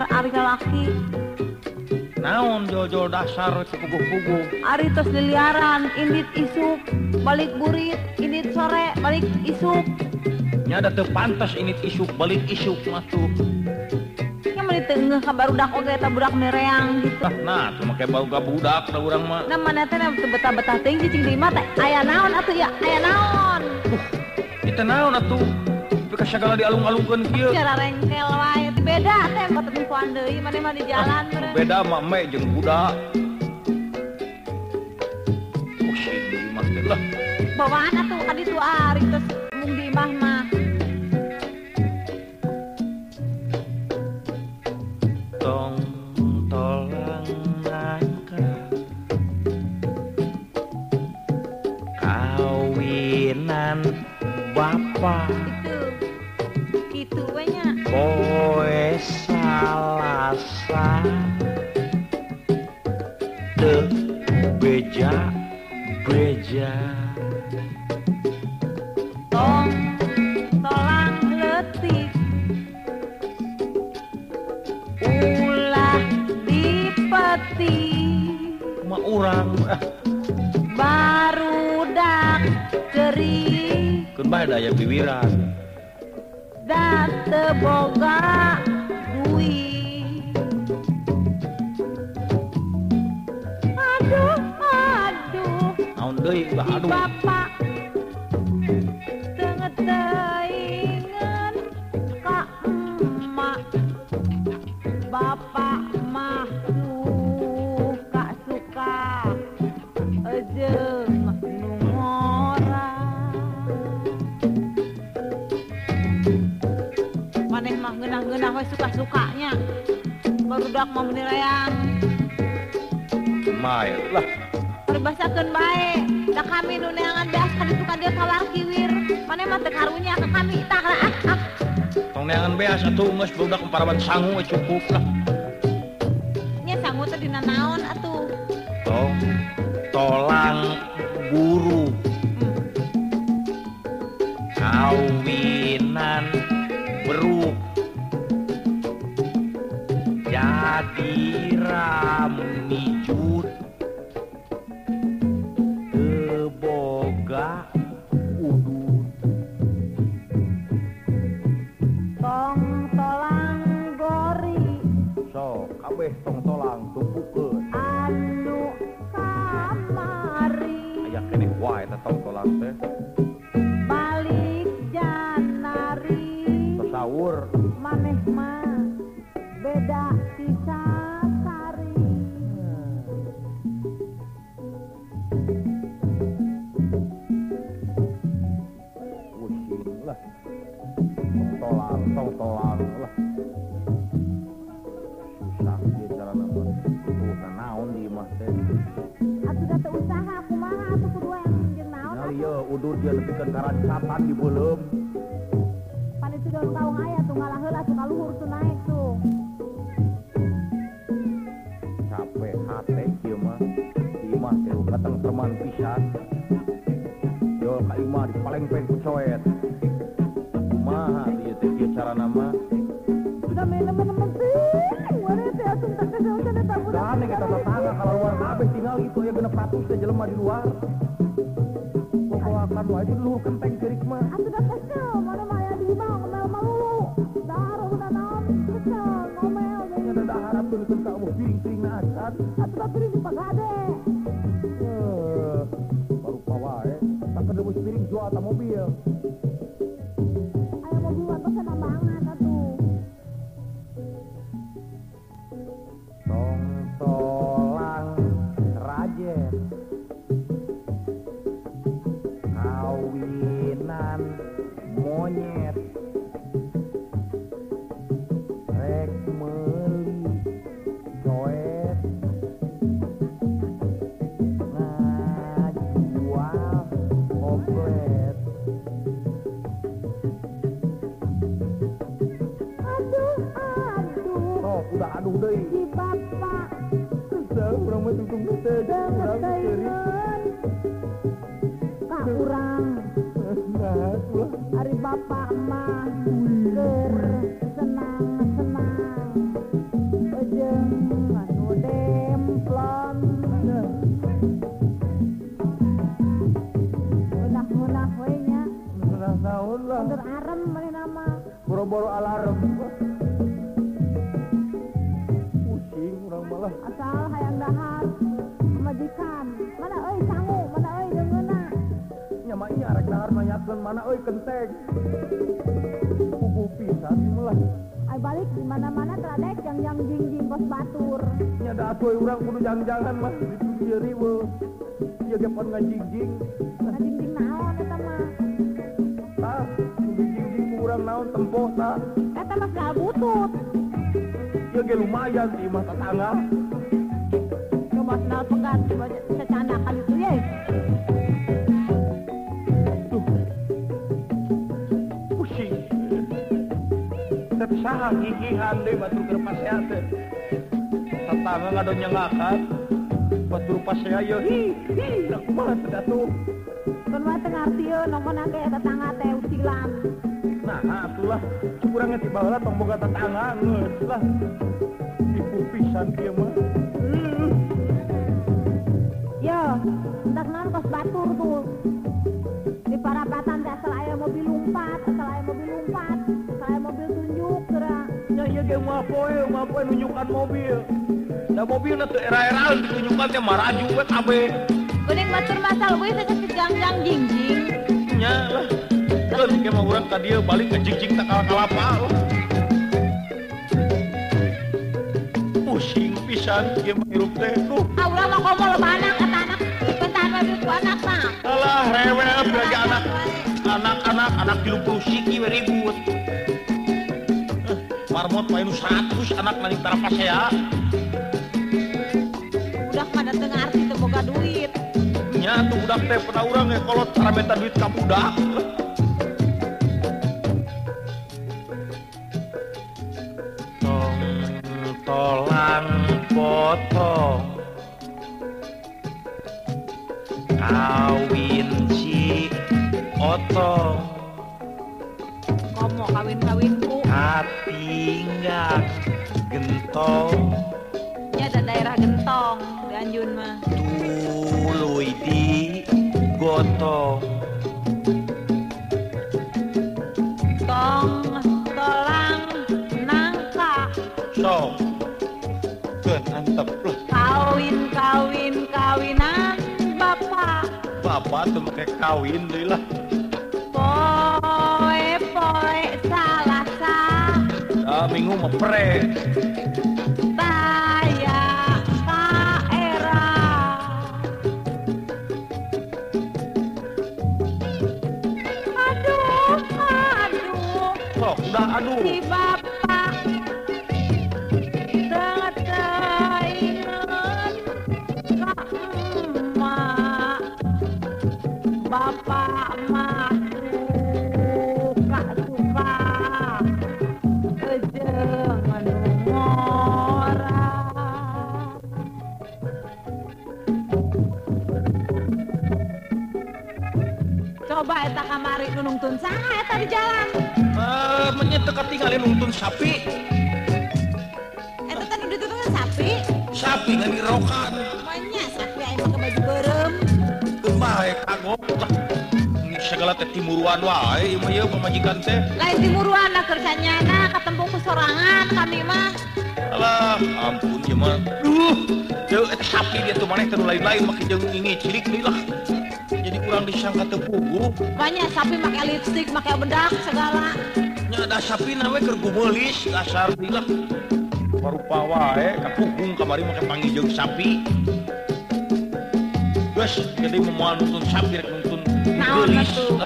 dasar ari lalaki. Naon jol-jol dasar puguh-puguh. Ari tos liliaran indit isuk balik burit, indit sore balik isuk. Nya da teu pantes indit isuk balik isuk mah tuh. Nya meuni teu ngeuh ka barudak oge eta budak mereang gitu. Ah, nah tuh make boga budak da urang mah. Nah mana teh teu betah-betah teuing cicing di imah teh aya naon atuh ya, aya naon. Kita naon atuh? Tapi ka sagala dialung-alungkeun kieu. Cara rengkel wae beda teh patempoan deui maneh mah di jalan meureun. Beda mah me jeung budak. Pusing di imah teh lah. Bawaan atuh ka ditu ari tos mung di imah mah. Tong tolang nangka kawinan bapak itu we nya. Poe Salasa teu beja beja. Tong tolang leutik ulah dipeti mah urang barudak ceri keun bae da aya biwiran da teu boga duit. Aduh aduh naon deui ulah aduh bapak teu ngeteuingeun ka emak. Bapak mah suka-suka jeung nu ngora. Maneh mah ngeunah-ngeunah we suka-sukanya. Barudak mah meuni reang. Mae lah. Perbasakeun bae. Da kami nu neangan beas ka ditu ka dieu kawar kiwir. Maneh mah teu karunya ka kami tah ah ah. Tong neangan beas atuh geus barudak paraban sangu we cukup lah. Nya sangu teh dina naon atuh? Tong tolang buru. Kawinan beruk jadi ramijut teu boga udut. Tong tolang gori sok kabeh tong tolang tumpukeun anu kamari. Aya keneh wae eta tong tolang teh. Balik janari sahur maneh mah beda tisasari. Pusing lah tong tolang lah susah dia cara nama tuh naon di imah teh. Atuh da teu usaha kumaha atuh kudu yang jeung naon atuh. Ieu udur dia nepikeun karancatan di beuleum. Pan itu daun kaung aya tuh ngalah heula tuh kaluhur tuh naik tuh. Capek hate kieu mah. Di imah teh katengtreman pisan. Yo ka imah dipalengpeng ku coet. Kumaha ieu teh kieu carana mah? Sudah menemen-nemen teuing wae teh atuh teh teh teh budak. Gane kita tetangga kalau luar kabeh tinggal gitu ya 600 teh jelema di luar. Pokoakan wae di luhur kenteng ceurik mah. Atuh da kesel mana mah aya di imah ngomel melulu. Dahar udah naon kesel ngomel nya da dahar atuh neukeun ka eueuh piring-piringna acan. Atuh da piring dipagade. Barupa wae tak kedebus piring jual ta mobil. Aya mobil mah tos nambangan atuh. Tong tolang rajet kawinan monyet rek meuli coet ngajual komplet. Aduh aduh sok udah aduh deui si bapak kesel urang mah tungtung teh urang ceurik ka urang. Ari bapak mah keur senang-senang. Nya rek dahar nanyakeun mana euy kenteng. Puguh pisan ieu lah. Ai balik di mana-mana teradek jang-jang jingjing kos batur. Nya da atuh urang kudu jang-jangan mah di dieu riweuh. Ieu ge pon ngajingjing. Ngajingjing naon eta mah? Tah, dijingjing ku urang naon tempoh tah. Eta mah sendal butut. Ieu ge lumayan di imah tetangga. Coba sendal pegat secana kali itu ye. Tuh. Pusing. Teu saha hihihan deui batur keur pasea teh. Tetangga ngadonyengakan. Batur pasea ye hi hi kumaha teh atuh. Keun wae teu ngartieun nongkona ge tetangga teh usilan. Nah, atulah kurang ti baheula tong boga tetangga geus lah. Tipu pisan kieu mah. Yo, entak naon kos batur tuh. Di parapatan teh asal aya mobil lumpat, asal aya mobil lumpat, asal aya mobil tunjuk geura. Nya ieu ge moal poe nunjukan mobil. Da mobilna teu era-eraan ditunjukan teh maraju we kabeh. Geuning batur masal we teh jangjang jingjing. Nya lah. Keun ge mah urang ka dieu balik ngejingjing ta kalapa. Pusing pisan ieu mah hirup teh tuh. Ah urang mah komo loba anak eta anak bentahan we duit ku anak mah. Alah rewel lagi anak. Anak-anak anak 30 siki we ribut. Marmot mah nu 100 anak nani tara pasea. Budak mah da teu ngarti teu boga duit. Nya tuh budak teh pernah urang ge kolot cara menta duit ka budak. Tolang potong kawin si otong komo kawin-kawinku katinggal gentong ya ada daerah gentong di Anjun mah tuluy di gotong tong tolang nangka sok antep lah. Kawin kawin kawinan bapak. Bapak tuh make kawin deui lah. Poe poe salasa. Ah minggu mah pre. Taya kaera. Aduh aduh. Sok udah aduh. Si bapak. Bapak mah suka-suka jeung nu ngora. Coba eta kamari nu nungtun saha eta di jalan? Menye teu katingali nungtun sapi. Eta teh nu dituntun sapi? Sapi ngan dirokan. Manya sapi aya make baju beureum. Kumaha kagok lah. Segala teh timuruan wae ieu mah ieu pamajikan teh. Lain timuruan lah keur sanyana katempung ku sorangan kami mah. Alah, ampun ieu mah. Duh, deui eta sapi dia tuh maneh teh nu lain-lain make jeung ini cilik deui lah. Jadi kurang disangka teu puguh. Banyak sapi make lipstik, make bedak segala. Nya da sapina we keur gumeulis dasar deui lah. Parupa wae kapugung kamari make panggih jeung sapi. Geus jadi moal nuntun sapi rek nuntun naon geulis. Atuh.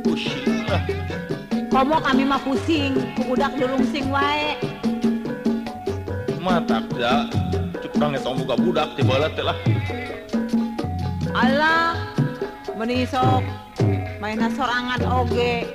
Pusing lah. Komo kami mah pusing, ku budak dirungsing wae. Mah tak da, cuk urang eta boga budak ti baheula teh lah. Alah, meuni sok mainna sorangan oge.